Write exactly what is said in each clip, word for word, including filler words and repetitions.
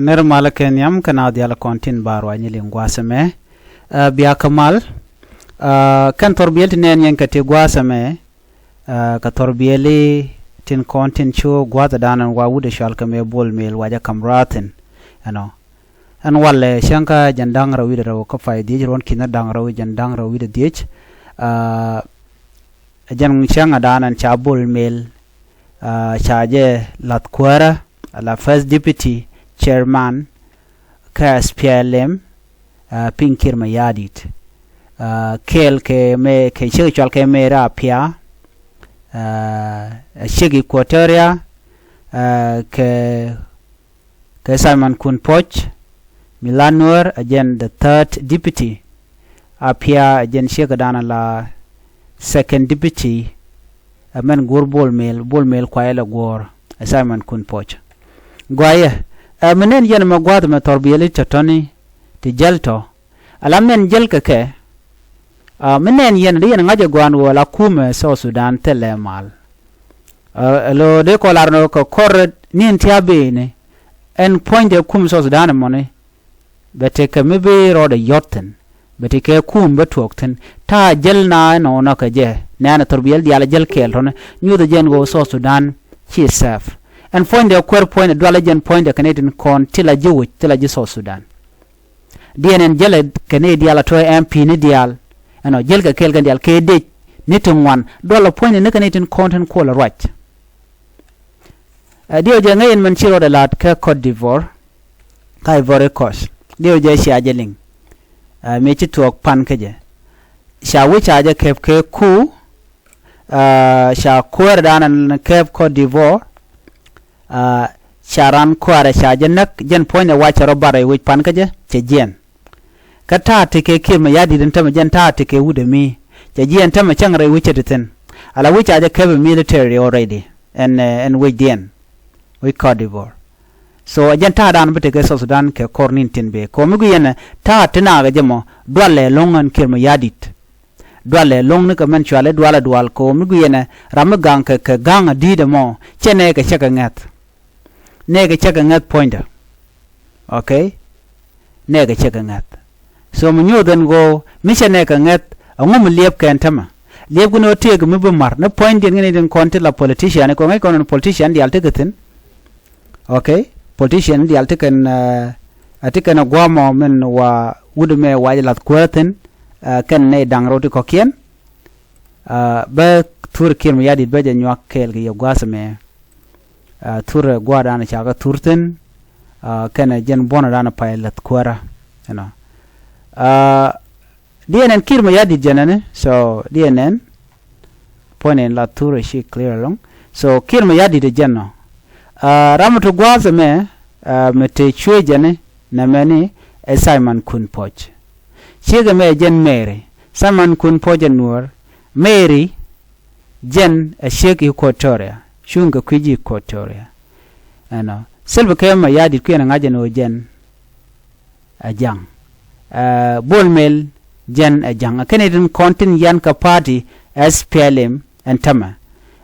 Nɛr malä kɛ nhiam kɛ naath diaal kɔn tin ba ruac ni liŋ gua̱a̱th ɛmɛ. Ɛ, bia kä mal. Ɛ, kɛn thɔrbiɛl ti nɛn yɛn kɛ ti gua̱a̱th ɛmɛ. Ɛ, kɛ thɔrbiɛli tin kɔn tin cu gua̱a̱th ɛ da̱a̱n ɛn wa wut ɛ cual kɛ mɛ Bol Mel wacɛ ka̱m raathin. Ɛnɔ. Ɛn walɛ cäŋ kä jɛn da̱ŋ rɛw wi̱cdɛ rɛw kä pay dhiec ruɔ̱n ki̱n da̱ŋ rɛw wi̱c jɛn da̱ŋ rɛw wi̱cdɛ dhiec. Ɛ, jɛn cäŋ ɛ da̱a̱n ɛn ca Bol Mel, ɛ, ca jɛ la̱th kuäärä, ala first deputy chairman kä S P L M, ɛ, piny Kiir Mayardit. Ɛ, kɛɛl kɛ mɛ, kɛ ciek cual kɛ mɛ ra pia, ɛ, ciek Equatoria, ɛ, kɛ kɛ Simon Kun Puɔc, mi la Nuɔr, ɛ jɛn the third deputy. Apia ɛ jɛn ciek ɛ da̱a̱n la second deputy. Ɛ mɛn guur Bol Mel, Bol Mel kuayɛ lɛ guur, ɛ Simon Kun Puɔc. Guayɛ, ɛ mi nɛn yɛn mɛ gua̱a̱th mɛ thɔrbiɛli tɔ̱tɔ̱ni ti jäl tɔ. Ala mi nɛn jäl kɛ kɛ, ɛ mi nɛn yɛn di yɛn ŋa̱c ɛ gua̱a̱n ɣöö la kumɛ South Sudan thilɛ mal. Ɛ, ɛ lo dee kɔ lar nɔ kɛ kɔr ni̱n tia beni. Ɛn puɔ̱nydɛ kum South Sudan mɔni. Bɛ tekɛ mi bi rɔɔdɛ yɔt thi̱n. Bɛ tekɛ kum bä tuɔɔk thi̱n. Ta̱a̱ jäl na ɛnɔ nɔ kɛ jɛ. Nɛɛnɛ thɔrbiɛl diaal jäl kɛɛl tɔni. Nyuuth jɛn ɣöö South Sudan ci safe. Ɛn puɔ̱nydɛ kuer puɔ̱nydɛ dualɛ jɛn puɔ̱nydɛ kɛ nɛy tin kɔn ti la ji̱ wi̱c ti la ji̱ South Sudan. Diɛn ɛn jälɛ kɛ ni diaal a tuɔ̱ɔ̱c M P ni diaal. Ɛnɔ jälkɛ kɛɛl kɛn diaal kɛ dec ni ti ŋuan dualɛ puɔ̱nyni ni kɛ ni tin kɔn tin kuɔl ruac. Ɛ diɛw jɛ ŋäc ɛn mɛn ci rɔɔdɛ la̱a̱t kä Cote d'Ivoire, kä Ivory Coast. Diɛw jɛ cia jɛ liŋ. Ɛ mëë ci tuɔɔk pan kä jɛ. Ca wi̱c ca jɛ kɛp kɛ ku, Aa, ca kuäärdan ɛn kɛp Cote d'Ivoire. Aa, ca ran kuäärɛ ca jɛ näk, jɛn puɔ̱nydɛ wac cɛ rɔ bar rɛy wec pan kä jɛ, cɛ jiɛn. Kä ta̱a̱ tekɛ Kiir Mayardit ɛn tämɛ jɛn ta̱a̱ tekɛ wut ɛ mi. Cɛ jiɛn tämɛ cäŋ rɛy wec cɛ ti thi̱n. Ala wec ca jɛ kɛp ɛ military already. Ɛn, ɛn wecdiɛn. Wec Cote d'Ivoire. So, ɛ jɛn ta̱a̱dan bi tekɛ South Sudan kɛ kɔr ni̱n tin bee. Kɛ ɣöö mi guic yɛn ɛ ta̱a̱ ti naakɛ jɛ mɔ, dualɛ lo̱ŋ ɛn Kiir Mayardit. Dualɛ lo̱ŋ ni kɛ mɛn cuali dualɛ dual kɛ ɣöö mi guic yɛn ɛ ram mi ga̱ŋ kɛ, kɛ ga̱ŋ ɛ di̱i̱t ɛmɔ, cɛ nɛɛkɛ cɛ kɛ ŋɛ̈th. Nɛɛkɛ cɛ kɛ ŋɛ̈th puɔ̱nydɛ. Okay? Nɛɛkɛ cɛ kɛ ŋɛ̈th. So mi nyuuth ɛn ɣöö mi cɛ nɛɛkɛ ŋɛ̈th, ɛŋu mi liɛpkɛ ɛn tämɛ? Liɛpkɛ ni ɣöö tëëkɛ mi bi ma̱r ni puɔ̱nydiɛn ŋäcni tin kɔn ti la politician, kɛ ɣöö ŋäc kɔn ɛn politician diaal tekɛ thi̱n. Okay? Politician diaal tekɛn, ɛ, ɛ tekɛn ɛ gua̱a̱mɔ min wa wut ɛmɛ wa jɛ la̱th kuäär thi̱n, ɛ, kɛn nɛy da̱ŋ rɛw ti kɔ̱kiɛn. Aa, bä thur Kiir Mayardit bä jɛ nyuak kɛɛl kɛ yɛ gua̱a̱th ɛmɛ. Aa, thur ɛ gua̱a̱thdan ca kɛ thur thi̱n, aa, kɛnɛ jɛn buɔ̱nɛdan pay läth kuäärä, you know. Aa, diɛn ɛn Kiir Mayardit jɛn ɛn, so diɛn ɛn puɔ̱ny in la thur ɛ ci clear ɛlɔ̱ŋ. So Kiir Mayardit ɛ jɛn nɔ. Aa, ram mi ti gua̱a̱th ɛmɛ, aa, mi te cuëë jɛn nɛmɛni ɛ Simon Kun Puɔc. Ciek ɛmɛ ɛ jɛn Mary. Simon Kun Puɔc ɛ Nuɔ̱ɔ̱r. Mary, jɛn ɛ ciek Equatoria, cuŋ kɛ kui̱ ji̱ Equatoria. Ɛnɔ, Salva Kiir Mayardit kuiɛn ɛ ŋa̱c ɛn ɣöö jɛn ɛ ja̱ŋ. Ɛ, Bol Mel, jɛn ɛ ja̱ŋ. Ɛ kɛn itin kɔn tin yan kɛ party S P L M ɛn tämɛ.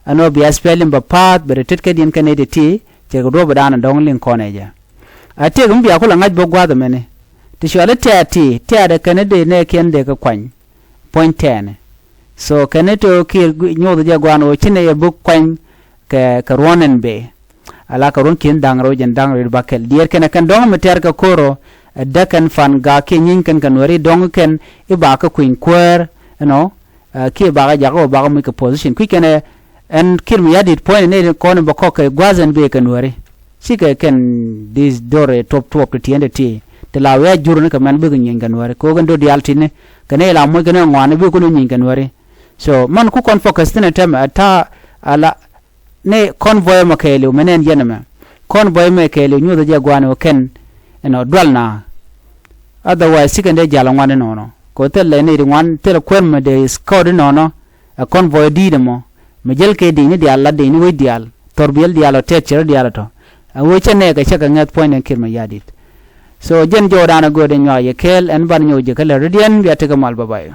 Ɛn ɣöö bi S P L M bɛ pa̱a̱th, bɛ rɛ tet kädiɛn kɛn iti ti, cɛ kɛ duɔ̱ɔ̱p ɛ da̱a̱n ɛ dɔ̱ŋ liŋ kɔn ɛ jɛ. Ɛ tëëk mi bia kulɛ ŋa̱c bä gua̱a̱th ɛmɛni. Ti cuali tɛ̈t ti, tɛ̈t ɛ kɛn i̱ dee nɛɛkiɛn dee kɛ kuany. Puɔ̱ny tɛɛni. So kɛn i̱ to̱ Kiir nyuɔth jɛ gua̱a̱n ɣöö ci nɛy ɛ bi kuany kɛ, kɛ ruɔ̱n ɛn bee. Ala kɛ ruɔ̱n ki̱n da̱ŋ rɛw jɛn da̱ŋ rɛw bakɛl. Diɛɛr kɛn ɛ kɛn dɔ̱ŋ mi tɛ̈r kɛ ko̱r ɔ, ɛ däk kɛn pan gak kiɛ nyieeny kɛn kɛ Nuääri dɔ̱ŋ kɛn i̱ ba kɛ kui̱ny kuäär, you know, ɛ, kiɛ ba kɛ jak ɣöö ba kɛ muc kɛ position. Kui̱c kɛn ɛ, ɛn Kiir Mayardit puɔ̱ny ɛ nɛy kɔn in bɛ kɔk kɛ gua̱a̱th ɛn bee kɛ Nuääri. Cikɛ kɛn this dor ɛ tuɔp tuɔp ti tiɛɛn ti ti. Ti la wiaa jur ni kɛ mɛn bikɛ nyieeny kɛ Nuääri. Kɛ ɣöö kɛn dor diaal ti̱ni. Kɛ nɛy la muɔc kɛn ɛ ŋɔaani bikɛ kun ɛ nyieeny kɛ Nuääri. So, man ku kɔn focus thi̱n ɛ tɛmɛ, ɛ ta̱a̱, ala, ni convoy mɛ kɛɛliw, mɛ nɛn yɛn ɛmɛ. Convoy mɛ kɛɛliw, nyuɔth jɛ gua̱a̱ni wä kɛn, you know, dual na. Otherwise, cikɛn dee jal ɛ ŋuan inɔnɔ. Kɛ ɣöö thilɛ nɛy ti ŋuan, thilɛ kuäär mɛ dee escort inɔnɔ. Ɛ convoy di̱i̱t ɛmɔ, mi jäl kɛ di̱i̱ni diaal, la di̱i̱ni wec diaal, thɔrbiɛl diaal ɔ, tɛth cär diaal ɔ tɔ. Ɛ wec cɛ nɛɛkɛ cɛ kɛ ŋäth puɔ̱nydɛ Kiir Mayardit. So jɛn jɔwdan ɛ göödɛ nyuak yɛ kɛɛl, ɛn ban nyɔk jɛ kä lɛ rɔ̱diɛn, bia tekɛ mal, bye bye.